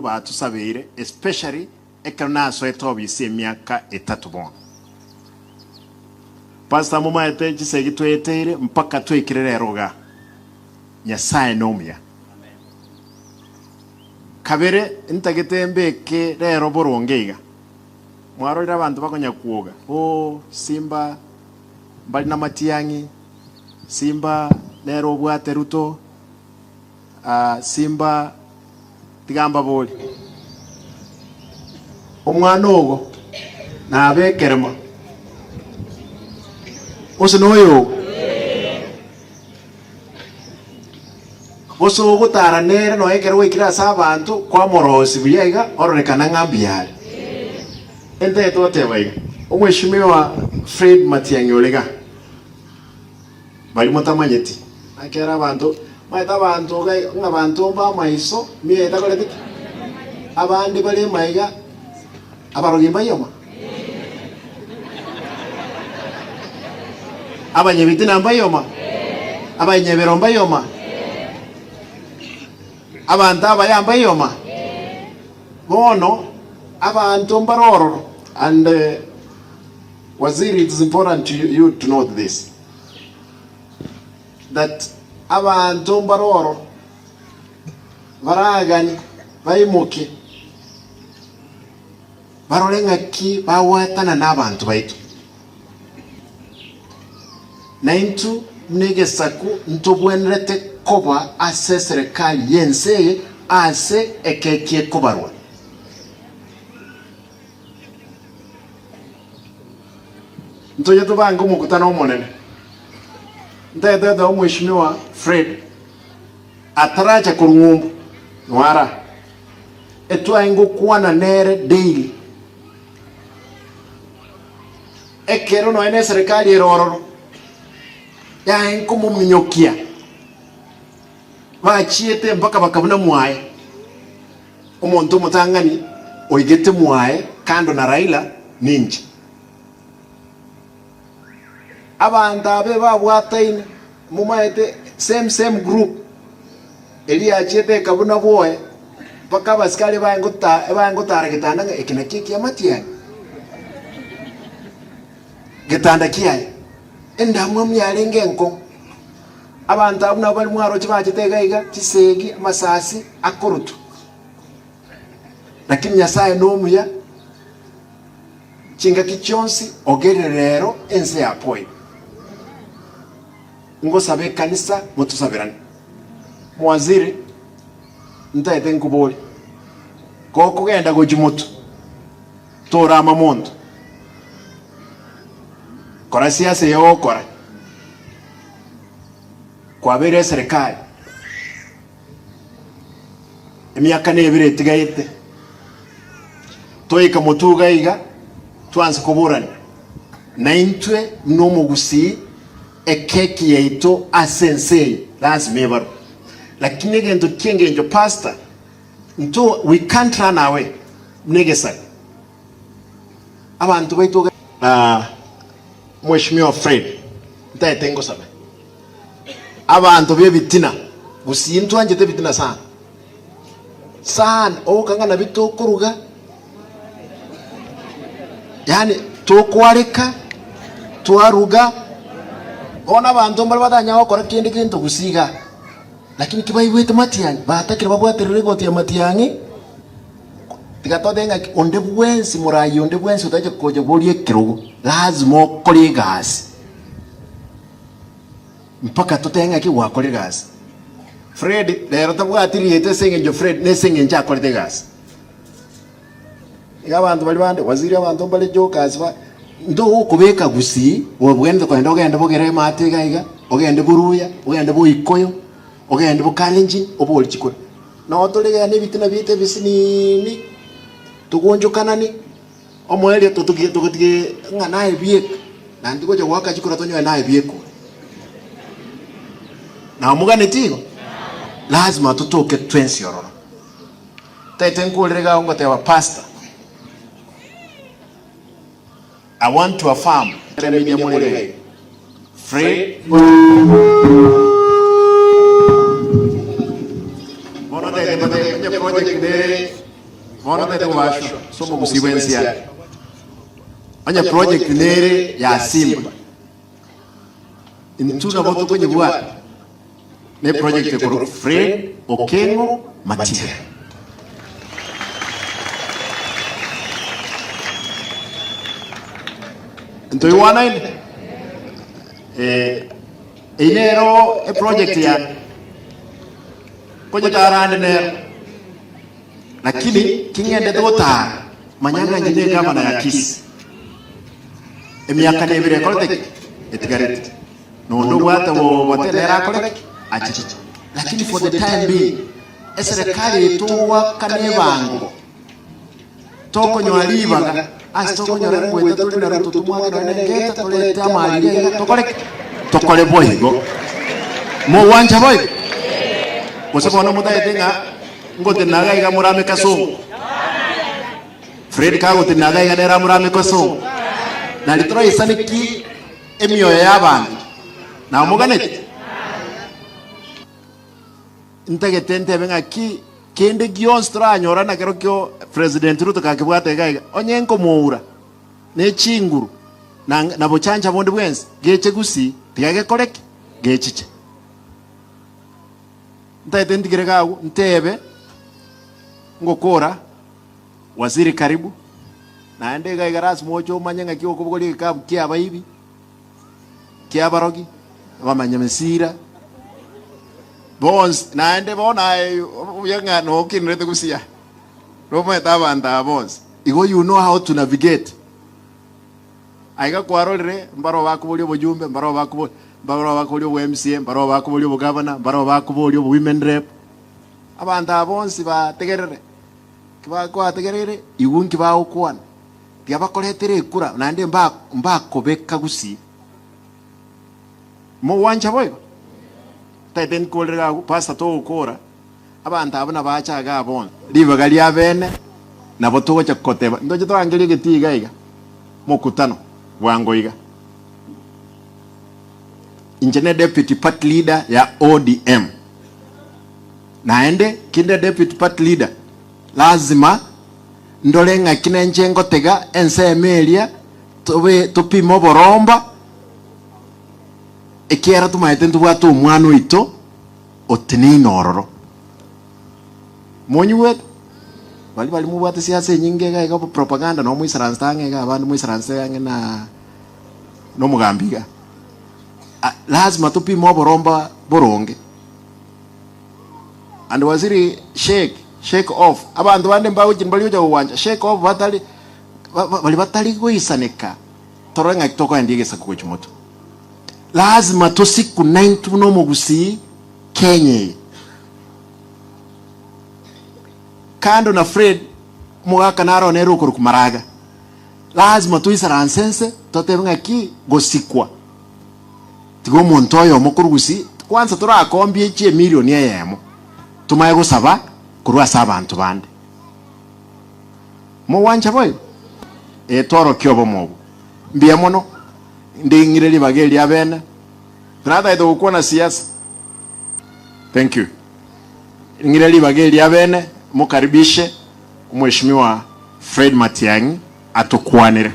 baino batosabeire especially ekero nasoete obisi emiaka etato bono. Pastor momaete chisegi tweteire mpaka twaikire rero igaa. Nyasaye nomuya. Kabere ntagete mbeke rero boronge iga. Mwarorire abanto bakonya kwoga, oh Simba mbari namatiang'i, Simba nere obwate Ruto, ah Simba tiga mbabori. Omwana ogo nabe ekerema, gose noyo ogo? Gose ogotara nere nonya ekero gwaikire ase abanto, kwamorosia buya iga, ororekana ng'a mbuya are. Entagete goteba iga, Omweshimiwa Fred Matiang'i ore iga, baria motamanyeti, ekero abanto, omanyete abanto iga ng'a abanto mba amaiso, mioyo etakoreti ki? Abande bare maiga, abarogi mbayoma? Abanyabitina mbayoma? Abanyebero mbayoma? Abanto abaya mbayoma? Bono abanto mbare ororo and Waziri it is important to you to note this that abanto mbare ororo baragani baimoke Barore ng'aki bagwetana nabanto baito. Na intwe buna egesaku ntobwenerete koba ase eserekari y'ense eye ase ekeki ekobarwa. Ntoche tobange omokutano omonene. Ntagete goteba omweshimiwa Fred ataracha korwa ng'umbu, nwara. Etwae ngokwana nere daily. Ekero nonya ne serikali ere ororo, yaye nkomominyokia, bachiete mpaka bakabuna mwaye. Omonto omotang'ani oigete mwaye kando na Raila ninche. Abanto abe babwataine, momaete same same group eria yachiete ekabuna bwoye mpaka abasikari baye ngota baye ngotara getanda ng'a eke nakio ekiamatiangi getanda kiaye. Endamwamu yarenge enkong'u. Abanto abwo nabo baria mwaroche bachete iga iga, chisegi, amasasi akorutwa. Lakini Nyasaye nomuya. Chingaki chionsi ogerire rero ense yapoire. Ngosaba ekanisa motosaberane. Mwaziri ntaete nkoborie, gokogenda gochia motwe torama monto, kora siasa eye ogokora, kwabeire eserekari. Emiaka nebere etigaete, toika motwe iga iga, twanse koborania naintwe buna omogusii ekeki yaito ase ense eye lazima ebarwe. Lakini egento ki'engencho pastor, nto we can't run away buna egesaku. Abanto baito iga. Mweshimiwa Fred, ntaete ngosabe. Abanto b'ebitina, gusii ntwanchete ebitina sana sana, ogokang'a nabio tokoruga, yaani tokwareka, twaruga, bono abanto mbare batanyara gokora kende gento gusii igaa, lakini kibaigwete matiang'i, batakire babwaterere egoti ya matiang'i, tiga totebe ng'aki onde bwensi morayi onde bwensi otache kocha boria ekerogo, lazima okore egasi. Mpaka totebe ng'aki gwakora egasi. Fred rero tabwati rieta ase eng'encho Fred nese eng'encho akorete egasi. Iga abanto baria bande waziri abanto mbare jokers ba ntogokobeka gusii obwenerete kogenda ogende bogere emate iga iga, ogende boruya, ogende boikoyo, ogende bokalenjin obori chikura. Noo tore iga na ebitina biaito ebisiniini, togonchokanani. Omoerio totogie togotige ng'a naye bieka, naende tigocha goaka chikura tonyore naye bieka ore. Namoganeti igo? Lazima totoke twensi ororo. Taete nkorere iga ngoteba pastor, I want to affirm media more iga iga. Fred Bono taete mbatebie onye project nere. Bono tari kobashwa ase omogusii bw'ense yaye. Onye project nere ya Simba, intwe nabo tokonyebwata ne project ekorokwa Fred Okengo Matiang'i. Ntoigwanaine? Eh, eyio nero eproject yane. Konyetara ande nero. Lakini king'endete gotara, manya ng'a inche negavana ya Kisii. Emiaka nebere ekorete ki? Etigarete. Nonde obwate obote nere akore ki? Achiche. Lakini for the time being, eserekari eye togoakana ebango, tokonyora ribaga ase tokonyora ngoeta tore na Ruto tomwake nonya na engeta torete amari iga iga tokore ki? Tokore boigo. Mogwancha boigo? Gose bono motagete ng'a ngotenena iga iga morame kasongo? Fred kagotenena iga iga nere amorame kasongo? Nari toraisane ki emioyo y'abanto? Namoganeti? Ntagete ntebe ng'aki kende gionsi toranyora na kerokio President Ruto kakebwate iga iga, onye nkomoura ne chinguru na na bochancha bonde bwensi, geche gusii tiga gekore ki? Gechiche. Ntagete ntigere iga agwo ntebe ngokora Waziri karibu, naende iga iga lasima oche omanye ng'aki okobogoria egekabu kia abaibi. Ki'abarogi, abamanyamesira, bonsi, naende bono aye obuya ng'a nokinerete gusii aa, nomanyete abanto aba bonsi. Igo you know how to navigate. Aiga kwarorire, mbaroo bakoboria obojumbe, mbaroo bakobo mbaroo bakoboria obo MCA, mbaroo bakoboria obogavana, mbaroo bakoboria obo women rep. Abanto aba bonsi bategerere, kibakoategereire, igwe nki bagokwana. Tiga bakoretere ekura, naende mbakobeka gusii. Mogwancha boigo? Tagete nkorere iga agwo, pastor togokora, abanto abwo nabache igaa bonsi. Ribaga ria bene nabo togocha koteba, ntoche torangerie egetii iga iga, mokutano bwango iga. Inche ne deputy party leader ya ODM. Naende kinde deputy party leader, lazima Ndore ng'aki nenche ngotega ensemo eria, tobe topime oboromba, ekiagera tomaete ntobwate omwana oito oteneine ororo. Monyigwete? Baria baria mobwate siasa enyinge iga iga propaganda nabo moisaransete ang'e iga abande moisaransete ang'e na na omogambi iga. Ah, lazima topime oboromba boronge. And waziri shake, shake off abanto bande mbagochia mbari gocha gogwancha shake off batari baria batari goisaneka torore ng'aki tokoendia egesaku gochia motwe. Lazima tosiku naintwe buna omogusii Kenya eye. Kando na Fred omogaka naro nere okorokwa Maraga. Lazima toisaranse nse totebe ng'aki gosikwa. Tiga omonto oyomo korwa gusii kwanza torakombie chiemilioni eyemo tomaye gosaba korwa ase abanto bande. Mogwancha boigo? Ee, tworokie obomo obwo. Mbuya mono, nding'ire ribaga eri abene. Tinatagete gokwana siasa. Thank you. Ng'ire ribaga eri abene, mokaribishe Omweshimiwa Fred Matiang'i atokwanere.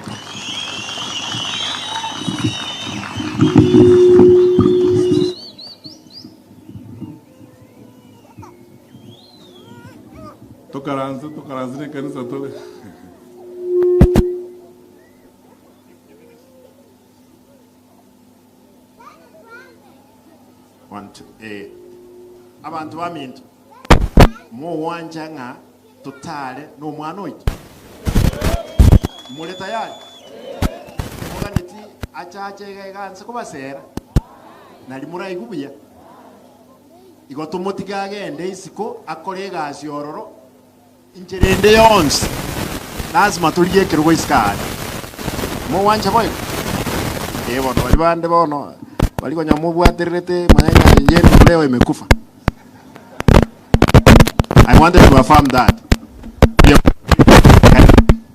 Tokaranse, tokaranse nekanisa tore. One, two, eh. Abanto baminto, mogwancha ng'a totare nomwana oito? More tayari? Moganeti achache iga iga anse kobasera? Nari moraigwe buya? Igo tomotige agende isiko akore egasi ororo, Inchera ende yonsi lasima torigie ekerogo isiko aaria. Mogwancha boigo? Ee bono baria bande bono baria konya mobwatererete manya ng'a yenu leo imekufa. I wanted to affirm that.